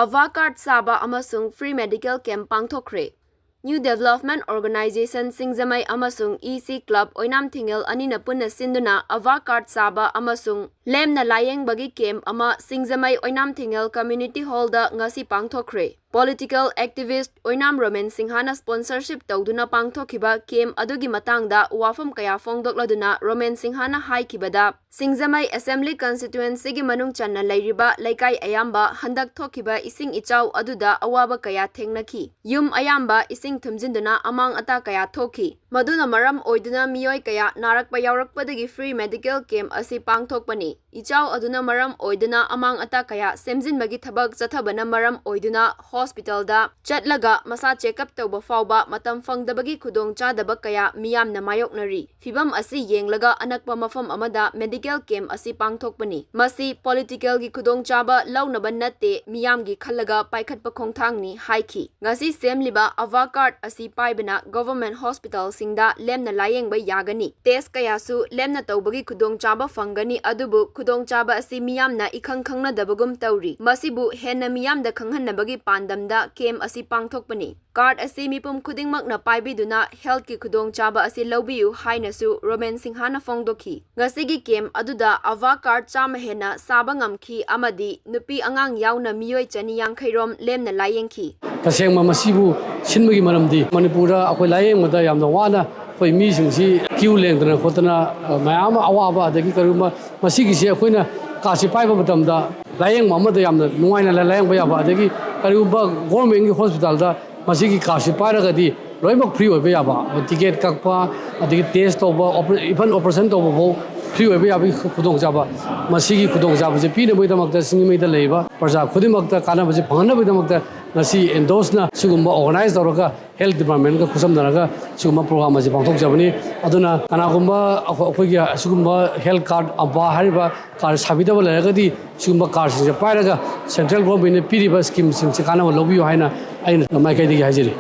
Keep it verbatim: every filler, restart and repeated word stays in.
ꯑꯥꯚꯥ card ꯆꯥꯕ ꯑꯃꯁꯨꯡ free medical camp ꯄꯥꯡꯊꯣꯛꯈ꯭ꯔꯦ꯫ ꯅ꯭ꯌꯨ ꯗꯦꯕꯂꯞꯃꯦꯟꯠ ꯑꯣꯔꯒꯅꯥꯏꯖꯦꯁꯟ ꯁꯤꯡꯖꯃꯩ ꯑꯃꯁꯨꯡ ꯏ ꯁꯤ ꯀ꯭ꯂꯕ ꯑꯣꯏꯅꯥꯝ ꯊꯤꯡꯉꯦꯜ ꯑꯅꯤꯅ ꯄꯨꯟꯅ ꯁꯤꯟꯗꯨꯅ ꯑꯥꯚꯥ ꯀꯥꯔꯗ ꯆꯥꯕ ꯑꯃꯁꯨꯡ ꯂꯦꯝꯅ ꯂꯥꯌꯦꯡꯕꯒꯤ ꯀꯦꯝꯞ ꯑꯃ ꯁꯤꯡꯖꯃꯩ ꯑꯣꯏꯅꯥꯝ ꯊꯤꯡꯉꯦꯜ ꯀꯝꯃ꯭ꯌꯨꯅꯤꯇꯤ ꯍꯣꯜꯗ ꯉꯁꯤ ꯄꯥꯡꯊꯣꯛꯈ꯭ꯔꯦ꯫ ꯄꯣꯂꯤꯇꯤꯀꯦꯜ ꯑꯦꯛꯇꯤꯚꯤꯁ꯭ꯠ ꯑꯣꯏꯅꯥꯝ ꯔꯣꯃꯦꯟ ꯁꯤꯡꯍꯅ ꯁ꯭ꯄꯣꯟꯁꯔꯁꯤꯞ ꯇꯧꯗꯨꯅ ꯄꯥꯡꯊꯣꯛꯈꯤꯕ ꯀꯦꯝꯞ ꯑꯗꯨꯒꯤ ꯃꯇꯥꯡꯗ ꯋꯥꯐꯝ ꯀꯌꯥ ꯐꯣꯡꯗꯣꯛꯂꯗꯨꯅ ꯔꯣꯃꯦꯟ ꯁꯤꯡꯍꯅ ꯍꯥꯏꯈꯤꯕꯗ, ꯁꯤꯡꯖꯃꯩ ꯑꯦꯁꯦꯝꯕ꯭ꯂꯤ ꯀꯟꯁꯇꯤꯇ꯭ꯋꯦꯟꯁꯤꯒꯤ ꯃꯅꯨꯡ ꯆꯟꯅ ꯂꯩꯔꯤꯕ ꯂꯩꯀꯥꯏ ꯑꯌꯥꯝꯕ ꯍꯟꯗꯛ ꯊꯣꯛꯈꯤꯕ ꯏꯁꯤꯡ ꯏꯆꯥꯎ ꯑꯗꯨꯗ ꯑꯋꯥꯕ ꯀꯌꯥ ꯊꯦꯡꯅꯈꯤ꯫ ꯌꯨꯝ ꯑꯌꯥꯝꯕ ꯏꯁꯤꯡ ꯊꯨꯝꯖꯤꯟꯗꯨꯅ ꯑꯃꯥꯡ ꯑꯇꯥ ꯀꯌꯥ ꯊꯣꯛꯈꯤ꯫ ꯃꯗꯨꯅ ꯃꯔꯝ ꯑꯣꯏꯗꯨꯅ ꯃꯤꯑꯣꯏ ꯀꯌꯥ ꯅꯥꯔꯛꯄ ꯌꯥꯎꯔꯛꯄꯗꯒꯤ ꯐ꯭ꯔꯤ ꯃꯦꯗꯤꯀꯦꯜ ꯀꯦꯝꯞ ꯑꯁꯤ ꯄꯥꯡꯊꯣꯛꯄꯅꯤ꯫ ꯏꯆꯥꯎ ꯑꯗꯨꯅ ꯃꯔꯝ ꯑꯣꯏꯗꯨꯅ ꯑꯃꯥꯡ ꯑꯇꯥ ꯀꯌꯥ ꯁꯦꯝꯖꯤꯟꯕꯒꯤ ꯊꯕꯛ ꯆꯠꯊꯕꯅ ꯃꯔꯝ ꯑꯣꯏꯗꯨꯅ ꯍꯣꯁꯄꯤꯇꯥꯜꯗ ꯆꯠꯂꯒ ꯃꯁꯥ ꯆꯦꯛꯑꯞ ꯇꯧꯕ ꯐꯥꯎꯕ ꯃꯇꯝ ꯐꯪꯗꯕꯒꯤ ꯈꯨꯗꯣꯡꯆꯥꯗꯕ ꯀꯌꯥ ꯃꯤꯌꯥꯝꯅ ꯃꯥꯌꯣꯛꯅꯔꯤ꯫ ꯐꯤꯚꯝ ꯑꯁꯤ ꯌꯦꯡꯂꯒ ꯑꯅꯛꯄ ꯃꯐꯝ ꯑꯃꯗ ꯃꯦꯗꯤꯀꯦꯜ ꯀꯦꯝꯞ ꯑꯁꯤ ꯄꯥꯡꯊꯣꯛꯄꯅꯤ꯫ ꯃꯁꯤ ꯄꯣꯂꯤꯇꯤꯀꯦꯜꯒꯤ ꯈꯨꯗꯣꯡꯆꯥꯕ ꯂꯧꯅꯕ ꯅꯠꯇꯦ, ꯃꯤꯌꯥꯝꯒꯤ ꯈꯜꯂꯒ ꯄꯥꯏꯈꯠꯄ ꯈꯣꯡꯊꯥꯡꯅꯤ ꯍꯥꯏꯈꯤ꯫ ꯉꯁꯤ ꯁꯦꯝꯂꯤꯕ ꯑꯥꯚꯥ ꯀꯥꯔꯗ ꯑꯁꯤ ꯄꯥꯏꯕꯅ ꯒꯚꯔꯟꯃꯦꯟꯠ ꯍꯣꯁꯄꯤꯇꯥꯜꯁꯤꯡꯗ ꯂꯦꯝꯅ ꯂꯥꯌꯦꯡꯕ ꯌꯥꯒꯅꯤ꯫ ꯇꯦꯁ꯭ꯠ ꯀꯌꯥꯁꯨ ꯂꯦꯝꯅ ꯇꯧꯕꯒꯤ ꯈꯨꯗꯣꯡꯆꯥꯕ ꯐꯪꯒꯅꯤ, ꯑꯗꯨꯕꯨ ꯈꯨꯗꯣꯡꯆꯥꯕ ꯑꯁꯤ ꯃꯤꯌꯥꯝꯅ ꯏꯈꯪ ꯈꯪꯅꯗꯕꯒꯨꯝ ꯇꯧꯔꯤ꯫ ꯃꯁꯤꯕꯨ ꯍꯦꯟꯅ ꯃꯤꯌꯥꯝꯗ ꯈꯪꯍꯟꯅꯕꯒꯤ ꯄꯥꯟꯗꯝꯗ ꯀꯦꯝꯞ ꯑꯁꯤ ꯄꯥꯡꯊꯣꯛꯄꯅꯤ꯫ ꯀꯥꯔꯗ ꯑꯁꯤ ꯃꯤꯄꯨꯝ ꯈꯨꯗꯤꯡꯃꯛꯅ ꯄꯥꯏꯕꯤꯗꯨꯅ ꯍꯦꯜꯊꯀꯤ ꯈꯨꯗꯣꯡꯆꯥꯕ ꯑꯁꯤ ꯂꯧꯕꯤꯌꯨ ꯍꯥꯏꯅꯁꯨ ꯔꯣꯃꯦꯟ ꯁꯤꯡꯍꯅ ꯐꯣꯡꯗꯣꯛꯈꯤ꯫ ꯉꯁꯤꯒꯤ ꯀꯦꯝꯞ ꯑꯗꯨꯗ ꯑꯥꯚꯥ ꯀꯥꯔꯗ ꯆꯥꯝꯃ ꯍꯦꯟꯅ ꯆꯥꯕ ꯉꯝꯈꯤ ꯑꯃꯗꯤ ꯅꯨꯄꯤ ꯑꯉꯥꯡ ꯌꯥꯎꯅ ꯃꯤꯑꯣꯏ ꯆꯅꯤ ꯌꯥꯡꯈꯩ ꯔꯣꯝ ꯂꯦꯝꯅ ꯂꯥꯌꯦꯡꯈꯤ꯫ ꯇꯁꯦꯡꯕ ꯃꯁꯤꯕꯨ ꯁꯤꯟꯕꯒꯤ ꯃꯔꯝꯗꯤ ꯃꯅꯤꯄꯨꯔꯗ ꯑꯩꯈꯣꯏ ꯂꯥꯌꯦꯡꯕꯗ ꯌꯥꯝꯅ ꯋꯥꯅ ꯑꯩꯈꯣꯏ ꯃꯤꯁꯤꯡꯁꯤ ꯀ꯭ꯌꯨ ꯂꯦꯡꯗꯅ ꯈꯣꯠꯇꯅ, ꯑ, ꯃꯌꯥꯝ ꯑꯃ ꯑꯋꯥꯕ, ꯑꯗꯒꯤ ꯀꯔꯤꯒꯨꯝꯕ ꯃꯁꯤꯒꯤꯁꯤ ꯑꯩꯈꯣꯏꯅ ꯀꯥꯔꯗꯁꯤ ꯄꯥꯏꯕ ꯃꯇꯝꯗ ꯂꯥꯌꯦꯡꯕ ꯑꯃꯗ ꯌꯥꯝꯅ ꯅꯨꯡꯉꯥꯏꯅ ꯂꯥ-, ꯂꯥꯌꯦꯡꯕ ꯌꯥꯕ, ꯑꯗꯒꯤ ꯀꯔꯤꯒꯨꯝꯕ ꯒꯣꯔꯃꯦꯟꯒꯤ ꯍꯣꯁꯄꯤꯇꯥꯜꯗ ꯃꯁꯤꯒꯤ ꯀꯥꯔꯗꯁꯤ ꯄꯥꯏꯔꯒꯗꯤ ꯂꯣꯏꯅꯃꯛ ꯐ꯭ꯔꯤ ꯑꯣꯏꯕ ꯌꯥꯕ, ꯇꯤꯀꯦꯠ ꯀꯛꯄ, ꯑꯗꯒꯤ ꯇꯦꯁ꯭ꯠ ꯇꯧꯕ, ꯑꯣꯄꯔꯦ-, even ꯑꯣꯄꯔꯦꯁꯟ ꯇꯧꯕ ꯐꯥꯎ ꯐ꯭ꯔꯤ ꯑꯣꯏꯕ ꯌꯥꯕꯒꯤ ꯈꯨꯗꯣꯡꯆꯥꯕ, ꯃꯁꯤꯒꯤ ꯈꯨꯗꯣꯡꯆꯥꯕꯁꯦ ꯄꯤꯅꯕꯒꯤꯗꯃꯛꯇ ꯁꯤꯡꯖꯃꯩꯗ ꯂꯩꯔꯤꯕ ꯄ꯭ꯔꯖꯥ ꯈꯨꯗꯤꯡꯃꯛꯇ ꯀꯥꯟꯅꯕꯁꯦ ꯐꯪꯍꯟꯅꯕꯒꯤꯗꯃꯛꯇ ꯉꯁꯤ ꯏꯟꯗꯣꯁꯅ ꯁꯤꯒꯨꯝꯕ ꯑꯣꯔꯒꯅꯥꯏꯖ ꯇꯧꯔꯒ ꯍꯦꯜꯊ ꯗꯤꯄꯥꯔꯠꯃꯦꯟꯠꯀ ꯈꯨꯠꯁꯝꯅꯔꯒ ꯁꯤꯒꯨꯝꯕ ꯄ꯭ꯔꯣꯒ꯭ꯔꯥꯝ ꯑꯁꯤ ꯄꯥꯡꯊꯣꯛꯆꯕꯅꯤ꯫ ꯑꯗꯨꯅ ꯀꯅꯥꯒꯨꯝꯕ ꯑꯩꯈꯣꯏ-, ꯑꯩꯈꯣꯏꯒꯤ ꯑꯁꯤꯒꯨꯝꯕ ꯍꯦꯜꯊ ꯀꯥꯔꯗ, ꯑꯥꯚꯥ ꯍꯥꯏꯔꯤꯕ ꯀꯥꯔꯗ ꯁꯥꯕꯤꯗꯕ ꯂꯩꯔꯒꯗꯤ ꯁꯤꯒꯨꯝꯕ ꯀꯥꯔꯗꯁꯤꯡꯁꯦ ꯄꯥꯏꯔꯒ ꯁꯦꯟꯇ꯭ꯔꯦꯜ ꯒꯣꯔꯃꯦꯟꯠꯅ ꯄꯤꯔꯤꯕ ꯁ꯭ꯀꯤꯝꯁꯤꯡꯁꯦ ꯀꯥꯟꯅꯕ ꯂꯧꯕꯤꯌꯨ ꯍꯥꯏꯅ ꯑꯩꯅ ꯃꯥꯏꯀꯩꯗꯒꯤ ꯍꯥꯏꯖꯔꯤ꯫